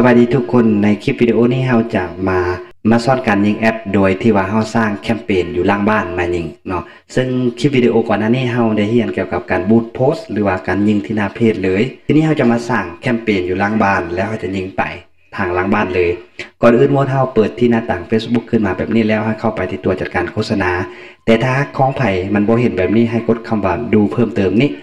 ສະບາຍດີທຸກຄົນ, ໃນຄລິບວິດີໂອນີ້ເຮົາຈະມາ ມາສອນການຍິງແອັດໂດຍທີ່ວ່າເຮົາສ້າງແຄມເປນຢູ່ຫຼັງບ້ານມາຍິງເນາະ. ເຊິ່ງຄລິບວິດີໂອກ່ອນໜ້ານີ້ເຮົາໄດ້ຮຽນກ່ຽວກັບການບູດໂພສ ຫຼືວ່າການຍິງທີ່ໜ້າເພຈເລີຍ. ທີນີ້ເຮົາຈະມາສ້າງແຄມເປນຢູ່ຫຼັງບ້ານ ແລ້ວເຮົາຈະຍິງໄປທາງຫຼັງບ້ານເລີຍ. ກ່ອນອື່ນໝົດເຮົາເປີດທີ່ໜ້າຕ່າງ Facebook ຂຶ້ນມາແບບນີ້ ແລ້ວໃຫ້ເຂົ້າໄປທີ່ຕົວຈັດການໂຄສະນາ. ແຕ່ຖ້າຂອງໃຜມັນບໍ່ເຫັນແບບນີ້ ໃຫ້ກົດຄຳວ່າດູເພີ່ມເຕີມນີ້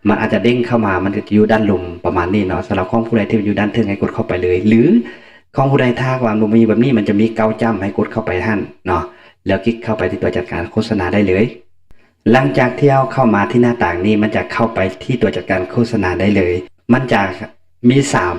ມັນອາດຈະເດ້ງເຂົ້າມາ, ມັນກໍຈະຢູ່ດ້ານລຸ່ມປະມານນີ້ເນາະ. ສຳລັບຂອງຜູ້ໃດທີ່ຢູ່ດ້ານເທິງ ໃຫ້ກົດເຂົ້າໄປເລີຍ ຫຼື ຂອງຜູ້ໃດຖ້າຫາກວ່າບໍ່ມີແບບນີ້ ມັນຈະມີເກົ້າຈ້ຳ ໃຫ້ກົດເຂົ້າໄປຫັ້ນເນາະ ແລ້ວຄລິກເຂົ້າໄປທີ່ຕົວຈັດການໂຄສະນາໄດ້ເລີຍ. ຫຼັງຈາກທີ່ເຮົາເຂົ້າມາທີ່ໜ້າຕ່າງນີ້ ມັນຈະເຂົ້າໄປທີ່ຕົວຈັດການໂຄສະນາໄດ້ເລີຍ. ມັນຈະມີສາມ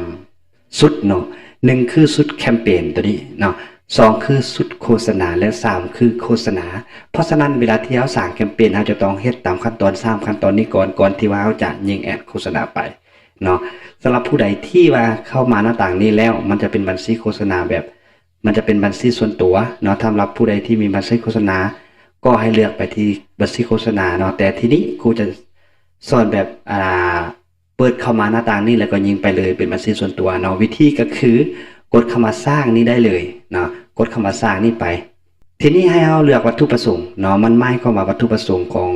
ຊຸດເນາະ, ໜຶ່ງຄືຊຸດແຄມເປນຕົວນີ້ເນາະ, ສອງຄືຊຸດໂຄສະນາ ແລະ ສາມຄືໂຄສະນາ. ເພາະສະນັ້ນ ເວລາທີ່ເຮົາສ້າງແຄມເປນ ເຮົາຈະຕ້ອງເຮັດຕາມຂັ້ນຕອນສາມຂັ້ນຕອນນີ້ກ່ອນ, ກ່ອນທີ່ວ່າເຮົາຈະຍິງແອັດໂຄສະນາໄປເນາະ. ສຳລັບຜູ້ໃດທີ່ວ່າເຂົ້າມາໜ້າຕ່າງນີ້ແລ້ວ ມັນຈະເປັນບັນຊີໂຄສະນາແບບ ມັນຈະເປັນບັນຊີສ່ວນຕົວເນາະ. ສຳລັບຜູ້ໃດທີ່ມີບັນຊີໂຄສະນາ ກໍໃຫ້ເລືອກໄປທີ່ບັນຊີໂຄສະນາເນາະ. ແຕ່ທີນີ້ຄູຈະສອນແບບ ອ່າ ເປີດເຂົ້າມາໜ້າຕ່າງນີ້ ແລ້ວກໍຍິງໄປເລີຍ ເປັນບັນຊີສ່ວນຕົວເນາະ. ວິທີກໍຄືກົດຄຳວ່າສ້າງນີ້ໄດ້ເລີຍເນາະ, ກົດຄຳວ່າສ້າງນີ້ໄປ. ທີນີ້ໃຫ້ເຮົາເລືອກວັດຖຸປະສົງເນາະ, ມັນໝາຍຄວາມວ່າວັດຖຸປະສົງຂອງ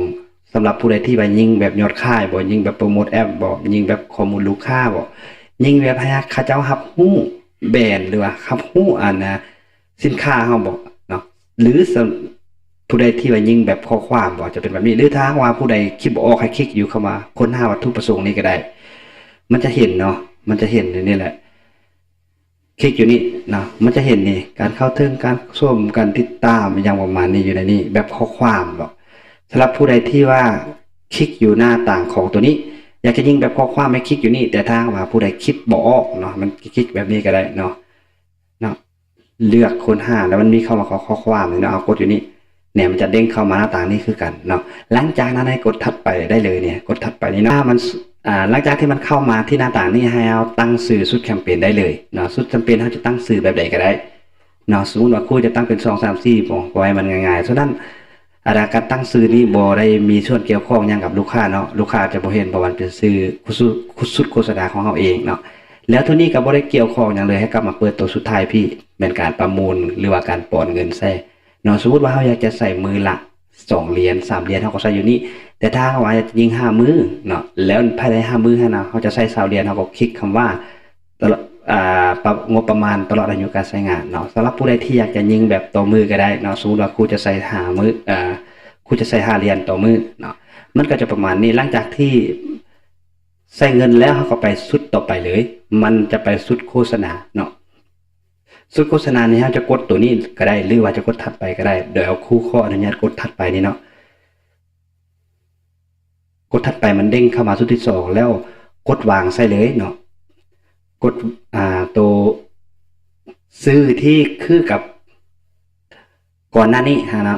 ສຳລັບຜູ້ໃດທີ່ວ່າຍິງແບບຍອດຂາຍບໍ, ຍິງແບບໂປຣໂມດແອັບບໍ, ຍິງແບບຂໍ້ມູນລູກຄ້າບໍ, ຍິງແບບໃຫ້ເຂົາເຈົ້າຮັບຮູ້ແບຣນ ຫຼືວ່າຮັບຮູ້ອັນນະ ສິນຄ້າເຮົາບໍເນາະ, ຫຼື ສຳ ຜູ້ໃດທີ່ວ່າຍິງແບບຂໍ້ຄວາມບໍ ຈະເປັນແບບນີ້. ຫຼື ຖ້າຫາກວ່າຜູ້ໃດຄິດບໍ່ອອກ ໃຫ້ຄລິກຢູ່ຄຳວ່າຄົ້ນຫາວັດຖຸປະສົງນີ້ກໍໄດ້, ມັນຈະເຫັນເນາະ, ມັນຈະເຫັນຢູ່ນີ້ແຫຼະ. ຄລິກຢູ່ນີ້ເນາະ, ມັນຈະເຫັນນີ້ ການເຂົ້າເຖິງ, ການຊົມ, ການຕິດຕາມ ອີຫຍັງປະມານນີ້ ຢູ່ໃນນີ້ ແບບຂໍ້ຄວາມເນາະ. ສຳລັບຜູ້ໃດທີ່ວ່າຄລິກຢູ່ໜ້າຕ່າງຂອງຕົວນີ້ ຢາກຈະຍິງແບບຂໍ້ຄວາມ ໃຫ້ຄລິກຢູ່ນີ້, ແຕ່ຖ້າຫາກວ່າຜູ້ໃດຄິດບໍ່ອອກເນາະ ມັນຄລິກແບບນີ້ກໍໄດ້ເນາະ, ເນາະ ເລືອກຄົ້ນຫາ ແລ້ວມັນມີຄຳວ່າຂໍ້ຄວາມນີ້ເນາະ, ເຮົາກົດຢູ່ນີ້ ແນ ມັນຈະເດ້ງເຂົ້າມາໜ້າຕ່າງນີ້ຄືກັນເນາະ. ຫຼັງຈາກນັ້ນໃຫ້ກົດຖັດໄປໄດ້ເລີຍນີ້, ກົດຖັດໄປນີ້ເນາະ. ມັນ ອາ ຫຼັງຈາກທີ່ມັນເຂົ້າມາທີ່ໜ້າຕ່າງນີ້ ໃຫ້ເຮົາຕັ້ງຊື່ຊຸດແຄມເປນໄດ້ເລີຍເນາະ. ຊຸດແຄມເປນເຮົາຈະຕັ້ງຊື່ແບບໃດກໍໄດ້ເນາະ, ສົມມຸດວ່າຄູຈະຕັ້ງເປັນ ສອງ ສາມ ສີ່ ບໍ ເອົາໃຫ້ມັນງ່າຍໆ. ສະນັ້ນ ອັນ ການຕັ້ງຊື່ນີ້ບໍ່ໄດ້ມີສ່ວນກ່ຽວຂ້ອງຫຍັງກັບລູກຄ້າເນາະ, ລູກຄ້າຈະບໍ່ເຫັນ ເພາະວ່າມັນເປັນຊື່ ຊຸດໂຄສະນາຂອງເຮົາເອງເນາະ. ແລ້ວໂຕນີ້ກໍບໍ່ໄດ້ກ່ຽວຂ້ອງຫຍັງເລີຍ, ໃຫ້ກັບມາເປີດໂຕສຸດທ້າຍພີ້ ແມ່ນການປະມູນ ຫຼືວ່າການປອນເງິນໃສ່ ເນາະ. ສົມມຸດວ່າເຮົາຢາກຈະໃສ່ມື້ລະສອງຫຼຽນ ສາມຫຼຽນ ເຮົາກໍໃສ່ຢູ່ນີ້, ແຕ່ຖ້າຫາກວ່າຢາກຈະຍິງຫ້າມື້ເນາະ, ແລ້ວພາຍໃນຫ້າມື້ຫັ້ນນະ ເຮົາຈະໃສ່ຊາວຫຼຽນ ເຮົາກໍຄລິກຄຳວ່າ ຕະຫຼອດ ອ່າ ປະ ງົບປະມານຕະຫຼອດອາຍຸການໃຊ້ງານເນາະ. ສຳລັບຜູ້ໃດທີ່ຢາກຈະຍິງແບບຕໍ່ມື້ກໍໄດ້ເນາະ, ສົມມຸດວ່າຄູຈະໃສ່ຫ້າມື້ ອ່າ ຄູຈະໃສ່ຫ້າຫຼຽນຕໍ່ມື້ເນາະ, ມັນກໍຈະປະມານນີ້. ຫຼັງຈາກທີ່ໃສ່ເງິນແລ້ວ ເຮົາກໍໄປຊຸດຕໍ່ໄປເລີຍ, ມັນຈະໄປຊຸດໂຄສະນາເນາະ. ຊຸດໂຄສະນານີ້ ເຮົາຈະກົດໂຕນີ້ກໍໄດ້ ຫຼືວ່າຈະກົດຖັດໄປກໍໄດ້. ດຽວຄູຂໍອະນຸຍາດກົດຖັດໄປນີ້ເນາະ, ກົດຖັດໄປມັນເດ້ງເຂົ້າມາຊຸດທີສອງ ແລ້ວກົດວາງໃສ່ເລີຍເນາະ, ກົດ ອ່າ ໂຕຊື່ທີ່ຄືກັບ ກ່ອນໜ້ານີ້ຫັ້ນນະ.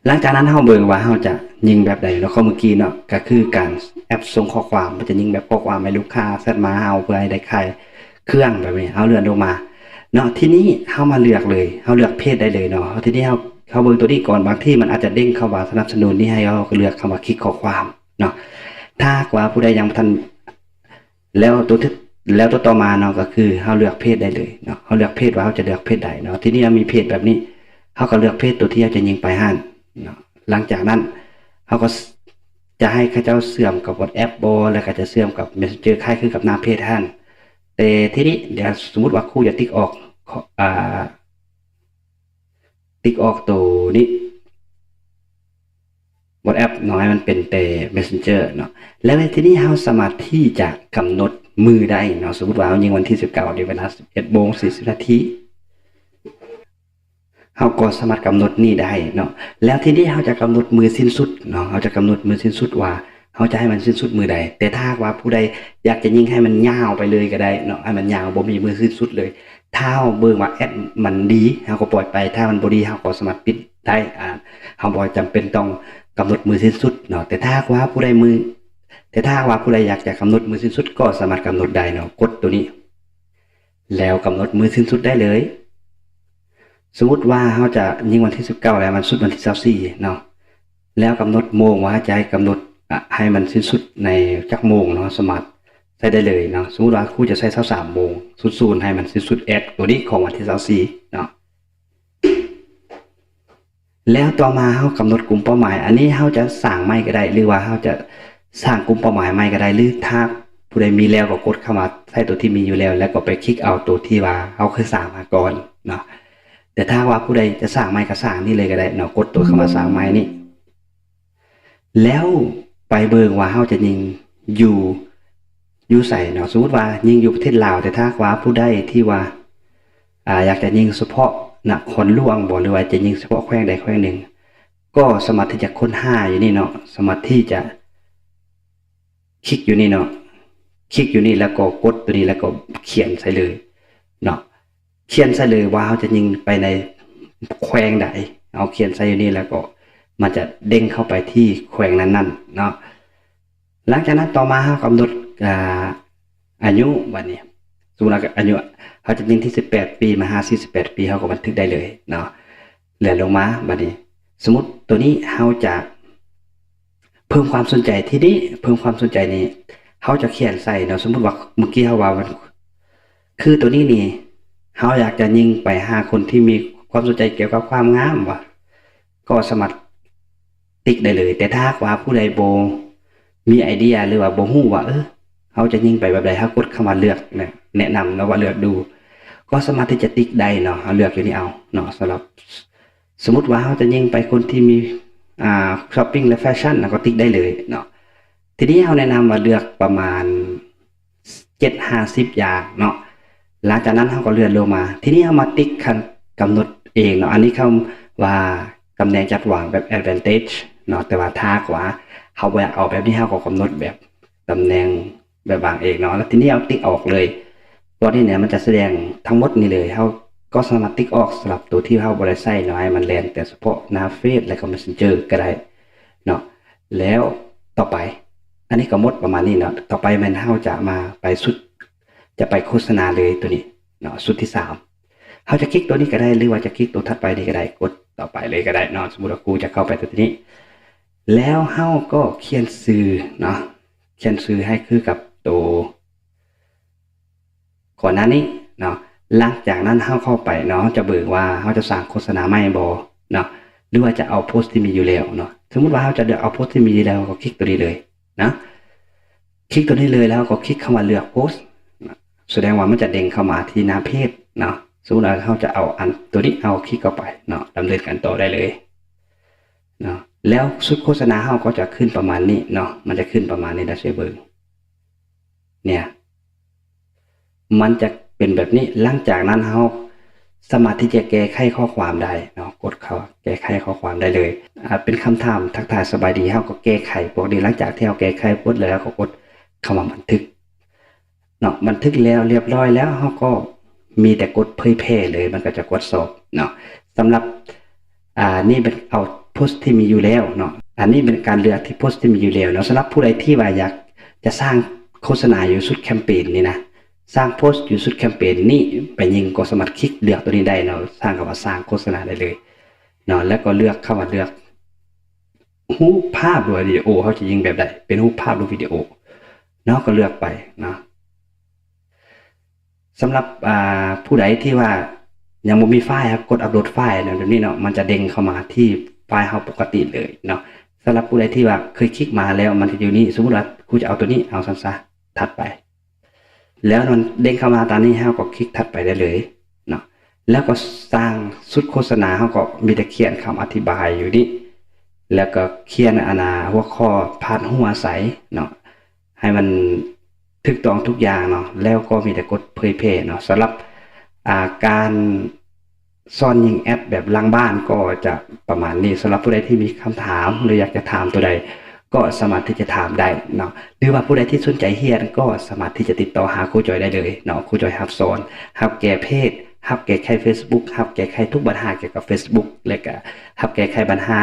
ຫຼັງຈາກນັ້ນເຮົາເບິ່ງວ່າເຮົາຈະຍິງແບບໃດເນາະ, ເຂົ້າມື້ກີ້ເນາະ ກໍຄືການແອັບສົ່ງຂໍ້ຄວາມ, ມັນຈະຍິງແບບຂໍ້ຄວາມໃຫ້ລູກຄ້າແຊັດມາຫາເຮົາເພື່ອໃຫ້ໄດ້ຂາຍເຄື່ອງແບບນີ້. ເຮົາເລື່ອນລົງມາເນາະ, ທີນີ້ເຮົາມາເລືອກເລີຍ, ເຮົາເລືອກເພຈໄດ້ເລີຍເນາະ. ທີນີ້ເຮົາ ເຮົາເບິ່ງຕົວນີ້ກ່ອນ, ບາງທີມັນອາດຈະເດ້ງເຂົ້າມາສະໜັບສະໜູນນີ້ ໃຫ້ເຮົາເລືອກຄຳວ່າຄລິກຂໍ້ຄວາມເນາະ. ຖ້າຫາກວ່າຜູ້ໃດຍັງບໍ່ທັນ ແລ້ວໂຕ ແລ້ວໂຕຕໍ່ມາເນາະ ກໍຄືເຮົາເລືອກເພຈໄດ້ເລີຍເນາະ, ເຮົາເລືອກເພຈວ່າເຮົາຈະເລືອກເພຈໃດເນາະ. ທີນີ້ເຮົາມີເພຈແບບນີ້ ເຮົາກໍເລືອກເພຈໂຕທີ່ເຮົາຈະຍິງໄປຫັ້ນເນາະ. ຫຼັງຈາກນັ້ນເຮົາກໍ ຈະໃຫ້ເຂົາເຈົ້າເຊື່ອມກັບ WhatsApp ບໍ ແລ້ວກໍຈະເຊື່ອມກັບ Messenger ຄ້າຍຄືກັບໜ້າເພຈຫັ້ນ. ແຕ່ທີນີ້ ດຽວສົມມຸດວ່າຄູຈະຕິກອອກ ອ່າ ຕິກອອກໂຕນີ້ WhatsApp ເນາະ ໃຫ້ມັນເປັນແຕ່ Messenger ເນາະ. ແລ້ວໃນທີ່ນີ້ເຮົາສາມາດທີ່ຈະກຳນົດມື້ໄດ້ເນາະ, ສົມມຸດວ່າເຮົາຍິງວັນທີສິບເກົ້າ ໃນເວລາສິບເອັດໂມງສີ່ສິບນາທີ ເຮົາກໍສາມາດກຳນົດນີ້ໄດ້ເນາະ. ແລ້ວທີນີ້ເຮົາຈະກຳນົດມື້ສິ້ນສຸດເນາະ, ເຮົາຈະກຳນົດມື້ສິ້ນສຸດວ່າ ເຮົາຈະໃຫ້ມັນສິ້ນສຸດມື້ໃດ. ແຕ່ຖ້າຫາກວ່າຜູ້ໃດຢາກຈະຍິງໃຫ້ມັນຍາວໄປເລີຍກໍໄດ້ເນາະ, ໃຫ້ມັນຍາວ ບໍ່ມີມື້ສິ້ນສຸດເລີຍ. ຖ້າເຮົາເບິ່ງວ່າແອັດມັນດີ ເຮົາກໍປ່ອຍໄປ, ຖ້າມັນບໍ່ດີ ເຮົາກໍສາມາດປິດໄດ້. ອ່າ ເຮົາບໍ່ຈຳເປັນຕ້ອງກຳນົດມື້ສິ້ນສຸດເນາະ. ແຕ່ຖ້າຫາກວ່າຜູ້ໃດມື້ ແຕ່ຖ້າຫາກວ່າຜູ້ໃດຢາກຈະກຳນົດມື້ສິ້ນສຸດ ກໍສາມາດກຳນົດໄດ້ເນາະ, ກົດໂຕນີ້ ແລ້ວກຳນົດມື້ສິ້ນສຸດໄດ້ເລີຍ. ສົມມຸດວ່າເຮົາຈະຍິງວັນທີສິບເກົ້າ ແລ້ວມັນສຸດວັນທີຊາວສີ່ເນາະ, ແລ້ວກຳນົດໂມງວ່າຈະໃຫ້ກຳນົດ ອະ ໃຫ້ມັນສິ້ນສຸດໃນຈັກໂມງເນາະ, ສາມາດ ໃສ່ໄດ້ເລີຍເນາະ. ສົມມຸດວ່າຄູຈະໃສ່ຊາວສາມໂມງສູນສູນ ໃຫ້ມັນສິ້ນສຸດແອັດໂຕນີ້ຂອງວັນທີຊາວສີ່ເນາະ. ແລ້ວຕໍ່ມາເຮົາກຳນົດກຸ່ມເປົ້າໝາຍ. ອັນນີ້ເຮົາຈະສ້າງໃໝ່ກໍໄດ້ ຫຼືວ່າເຮົາຈະສ້າງກຸ່ມເປົ້າໝາຍໃໝ່ກໍໄດ້ ຫຼືຖ້າຜູ້ໃດມີແລ້ວກໍກົດເຂົ້າມາໃສ່ໂຕທີ່ມີຢູ່ແລ້ວ ແລ້ວກໍໄປຄລິກເອົາໂຕທີ່ວ່າເຮົາເຄີຍສ້າງມາກ່ອນເນາະ. ແຕ່ຖ້າຫາກວ່າຜູ້ໃດຈະສ້າງໃໝ່ກໍສ້າງນີ້ເລີຍກໍໄດ້ເນາະ, ກົດໂຕເຂົ້າມາສ້າງໃໝ່ນີ້ ແລ້ວໄປເບິ່ງວ່າເຮົາຈະຍິງຢູ່ ຢູ່ໃສເນາະ. ສົມມຸດວ່າຍິງຢູ່ປະເທດລາວ, ແຕ່ຖ້າຫາກວ່າຜູ້ໃດທີ່ວ່າ ອາ ຢາກຈະຍິງສະເພາະນະຄອນຫຼວງບໍ ຫຼືວ່າຈະຍິງສະເພາະແຂວງໃດແຂວງໜຶ່ງ ກໍສາມາດທີ່ຈະຄົ້ນຫາຢູ່ນີ້ເນາະ, ສາມາດທີ່ຈະຄລິກຢູ່ນີ້ເນາະ, ຄລິກຢູ່ນີ້ແລ້ວກໍກົດໂຕນີ້ ແລ້ວກໍຂຽນໃສ່ເລີຍເນາະ. ຂຽນໃສ່ເລີຍວ່າເຮົາຈະຍິງໄປໃນແຂວງໃດ. ເຮົາຂຽນໃສ່ຢູ່ນີ້ແລ້ວກໍມັນຈະເດ້ງເຂົ້າໄປທີ່ແຂວງນັ້ນໆເນາະ. ຫຼັງຈາກນັ້ນຕໍ່ມາເຮົາກຳນົດ ອາ ອາຍຸ. ບັດນີ້ສົມມຸດວ່າອາຍຸເຮົາຈະຍິງທີ່ສິບແປດປີ ມາຫາສີ່ສິບແປດປີ ເຮົາກໍບັນທຶກໄດ້ເລີຍເນາະ. ແລ້ວລົງມາບັດນີ້ ສົມມຸດໂຕນີ້ເຮົາຈະ ເພີ່ມຄວາມສົນໃຈ. ທີນີ້ເພີ່ມຄວາມສົນໃຈນີ້ ເຮົາຈະຂຽນໃສ່ເນາະ. ສົມມຸດວ່າເມື່ອກີ້ເຮົາວ່າມັນ ຄືໂຕນີ້ນີ້ ເຮົາຢາກຈະຍິງໄປຫາຄົນທີ່ມີຄວາມສົນໃຈກ່ຽວກັບຄວາມງາມວ່າ ກໍສາມາດຕິກໄດ້ເລີຍ. ແຕ່ຖ້າຫາກວ່າຜູ້ໃດບໍ່ມີໄອເດຍ ຫຼືວ່າບໍ່ຮູ້ວ່າ ເອີ ເຮົາຈະຍິງໄປແບບໃດ ເຮົາກົດຄຳວ່າເລືອກ ແນະນຳເນາະ ວ່າເລືອກດູ ກໍສາມາດທີ່ຈະຕິກໄດ້ເນາະ. ເຮົາເລືອກຢູ່ນີ້ເອົາເນາະ. ສຳລັບ ສົມມຸດວ່າເຮົາຈະຍິງໄປຄົນທີ່ມີ ອ່າ shopping ແລະ fashion ເຮົາກໍຕິກໄດ້ເລີຍເນາະ. ທີນີ້ເຮົາແນະນຳວ່າເລືອກປະມານເຈັດຫາສິບຢ່າງເນາະ. ຫຼັງຈາກນັ້ນເຮົາກໍເລື່ອນລົງມາ. ທີນີ້ເຮົາມາຕິກຂັ້ນກຳນົດເອງເນາະ. ອັນນີ້ເຂົາວ່າຕຳແໜ່ງຈັດວາງແບບ advantage ເນາະ. ແຕ່ວ່າຖ້າຫາກວ່າເຮົາບໍ່ຢາກເອົາແບບນີ້ ເຮົາກໍກຳນົດແບບຕຳແໜ່ງ ແບບວາງເອງເນາະ. ແລ້ວທີນີ້ເຮົາຕິກອອກເລີຍ. ຕອນນີ້ເນຍ ມັນຈະສະແດງທັງໝົດນີ້ເລີຍ. ເຮົາກໍສາມາດຕິກອອກສຳລັບໂຕທີ່ເຮົາບໍ່ໄດ້ໃຊ້ເນາະ, ໃຫ້ມັນແລ່ນແຕ່ສະເພາະໜ້າເຟສ ແລະກໍ Messenger ກໍໄດ້ເນາະ. ແລ້ວຕໍ່ໄປ ອັນນີ້ກໍໝົດປະມານນີ້ເນາະ. ຕໍ່ໄປແມ່ນເຮົາຈະມາໄປຊຸດ ຈະໄປໂຄສະນາເລີຍໂຕນີ້ເນາະ, ຊຸດທີສາມ. ເຮົາຈະຄລິກໂຕນີ້ກໍໄດ້ ຫຼືວ່າຈະຄລິກໂຕຖັດໄປນີ້ກໍໄດ້, ກົດຕໍ່ໄປເລີຍກໍໄດ້ເນາະ. ສົມມຸດວ່າຄູຈະເຂົ້າໄປໂຕນີ້ ແລ້ວເຮົາກໍຂຽນຊື່ເນາະ, ຂຽນຊື່ໃຫ້ຄືກັບໂຕ ກ່ອນໜ້ານີ້ເນາະ. ຫຼັງຈາກນັ້ນເຮົາເຂົ້າໄປເນາະ, ເຮົາຈະເບິ່ງວ່າເຮົາຈະສ້າງໂຄສະນາໃໝ່ບໍ່ເນາະ ຫຼືວ່າຈະເອົາໂພສທີ່ມີຢູ່ແລ້ວເນາະ. ສົມມຸດວ່າເຮົາຈະເລືອກເອົາໂພສທີ່ມີຢູ່ແລ້ວ ເຮົາກໍຄລິກໂຕນີ້ເລີຍເນາະ, ຄລິກໂຕນີ້ເລີຍ ແລ້ວເຮົາກໍຄລິກຄຳວ່າເລືອກໂພສ ສະແດງວ່າມັນຈະເດ້ງເຂົ້າມາທີ່ໜ້າເພຈເນາະ. ສົມມຸດວ່າເຮົາຈະເອົາອັນໂຕນີ້ ເຮົາຄລິກເຂົ້າໄປເນາະ, ດຳເນີນການຕໍ່ໄດ້ເລີຍເນາະ. ແລ້ວຊຸດໂຄສະນາເຮົາກໍຈະຂຶ້ນປະມານນີ້ເນາະ, ມັນຈະຂຶ້ນປະມານນີ້ ດຽວຊິເບິ່ງ ເນຍ ມັນຈະເປັນແບບນີ້. ຫຼັງຈາກນັ້ນເຮົາສາມາດທີ່ຈະແກ້ໄຂຂໍ້ຄວາມໄດ້ເນາະ, ກົດເຂົ້າແກ້ໄຂຂໍ້ຄວາມໄດ້ເລີຍ. ອາ ເປັນຄຳຖາມທັກທາຍສະບາຍດີ ເຮົາກໍແກ້ໄຂພວກນີ້. ຫຼັງຈາກທີ່ເຮົາແກ້ໄຂໝົດແລ້ວ ເຮົາກໍກົດຄຳວ່າບັນທຶກເນາະ, ບັນທຶກແລ້ວລຽບຮ້ອຍແລ້ວ ເຮົາກໍມີແຕ່ກົດເຜີຍແຜ່ເລີຍ ມັນກໍຈະກວດສອບເນາະ. ສຳລັບ ອາ ນີ້ເປັນເອົາໂພສທີ່ມີຢູ່ແລ້ວເນາະ, ອັນນີ້ເປັນການເລືອກທີ່ໂພສທີ່ມີຢູ່ແລ້ວເນາະ. ສຳລັບຜູ້ໃດທີ່ວ່າຢາກຈະສ້າງໂຄສະນາຢູ່ຊຸດແຄມເປນນີ້ນະ, ສ້າງໂພສຢູ່ຊຸດແຄມເປນນີ້ ໄປຍິງກໍສາມາດຄລິກເລືອກໂຕນີ້ໄດ້ເນາະ, ສ້າງຄຳວ່າສ້າງໂຄສະນາໄດ້ເລີຍເນາະ. ແລ້ວກໍເລືອກຄຳວ່າເລືອກຮູບພາບ ຫຼືວ່າວິດີໂອ ເຮົາຈະຍິງແບບໃດ ເປັນຮູບພາບ ຫຼືວິດີໂອເນາະ, ກໍເລືອກໄປເນາະ. ສຳລັບ ອາ ຜູ້ໃດທີ່ວ່າຍັງບໍ່ມີໄຟລ໌ ເຮົາກົດອັບໂຫຼດໄຟລ໌ແບບນີ້ເນາະ, ມັນຈະເດ້ງເຂົ້າມາທີ່ໄຟລ໌ເຮົາປົກກະຕິເລີຍເນາະ. ສຳລັບຜູ້ໃດທີ່ວ່າເຄີຍຄລິກມາແລ້ວ ມັນຈະຢູ່ນີ້. ສົມມຸດວ່າຄູຈະເອົາໂຕນີ້ ເອົາຊັ້ນຊະ ຖັດໄປ. ແລ້ວມັນເດ້ງເຂົ້າມາຕາມນີ້ ເຮົາກໍຄລິກຖັດໄປໄດ້ເລີຍເນາະ. ແລ້ວກໍສ້າງຊຸດໂຄສະນາ ເຮົາກໍມີແຕ່ຂຽນຄຳອະທິບາຍຢູ່ນີ້ ແລ້ວກໍຂຽນ ອັນນ່າ ຫົວຂໍ້ພາດຫົວໃສ່ເນາະ ໃຫ້ມັນຖືກຕ້ອງທຸກຢ່າງເນາະ, ແລ້ວກໍມີແຕ່ກົດເຜີຍແຜ່ເນາະ. ສຳລັບ ອາ ການສອນຍິງແອັດແບບຫຼັງບ້ານກໍຈະປະມານນີ້. ສຳລັບຜູ້ໃດທີ່ມີຄຳຖາມ ຫຼື ຢາກຈະຖາມຕົວໃດ ກໍສາມາດທີ່ຈະຖາມໄດ້ເນາະ, ຫຼືວ່າຜູ້ໃດທີ່ສົນໃຈຮຽນ ກໍສາມາດທີ່ຈະຕິດຕໍ່ຫາຄູຈອຍໄດ້ເລີຍເນາະ. ຄູຈອຍຮັບສອນ ຮັບແກ້ເພຈ ຮັບແກ້ໄຂເຟສບຸກ ຮັບແກ້ໄຂທຸກບັນຫາກ່ຽວກັບເຟສບຸກ ແລະກະຮັບແກ້ໄຂບັນຫາ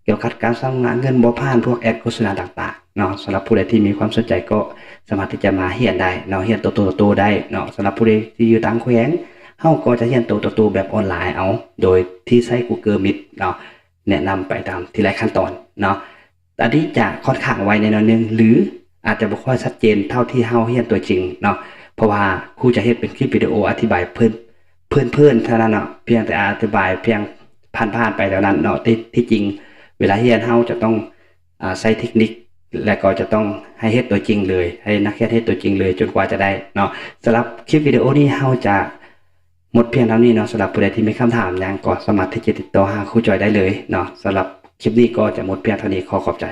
ກ່ຽວກັບການຊຳລະເງິນບໍ່ຜ່ານພວກແອັດໂຄສະນາຕ່າງໆເນາະ. ສຳລັບຜູ້ໃດທີ່ມີຄວາມສົນໃຈກໍສາມາດທີ່ຈະມາຮຽນໄດ້ເນາະ, ຮຽນໂຕຕໍ່ໂຕໄດ້ເນາະ. ສຳລັບຜູ້ໃດທີ່ຢູ່ຕ່າງແຂວງ ເຮົາກໍຈະຮຽນໂຕຕໍ່ໂຕແບບອອນລາຍເອົາ ໂດຍທີ່ໃຊ້ Google Meet ເນາະ, ແນະນຳໄປຕາມທີລະຂັ້ນຕອນເນາະ. ອັນນີ້ຈະຄ່ອນຂ້າງໄວແດ່ໜ້ອຍໜຶ່ງ ຫຼື ອາດຈະບໍ່ຄ່ອຍຊັດເຈນເທົ່າທີ່ເຮົາຮຽນຕົວຈິງເນາະ ເພາະວ່າຄູຈະເຮັດເປັນຄລິບວິດີໂອອະທິບາຍພື້ນ ພື້ນໆເທົ່ານັ້ນເນາະ ພຽງແຕ່ອະທິບາຍພຽງຜ່ານໆໄປເທົ່ານັ້ນເນາະ ທີ່ ທີ່ຈິງເວລາຮຽນເຮົາຈະຕ້ອງ ອາ ໃຊ້ເທັກນິກ ແລະກໍຈະຕ້ອງໃຫ້ເຮັດຕົວຈິງເລີຍ ໃຫ້ນັກຮຽນເຮັດຕົວຈິງເລີຍ ຈົນກວ່າຈະໄດ້ເນາະ. ສຳລັບຄລິບວິດີໂອນີ້ເຮົາຈະໝົດພຽງເທົ່ານີ້ເນາະ. ສຳລັບຜູ້ໃດທີ່ມີຄຳຖາມຫຍັງກໍສາມາດທີ່ຈະຕິດຕໍ່ຫາຄູຈອຍໄດ້ເລີຍເນາະ. ສຳລັບຄລິບນີ້ກໍຈະໝົດພຽງເທົ່ານີ້ ຂໍຂອບໃຈ.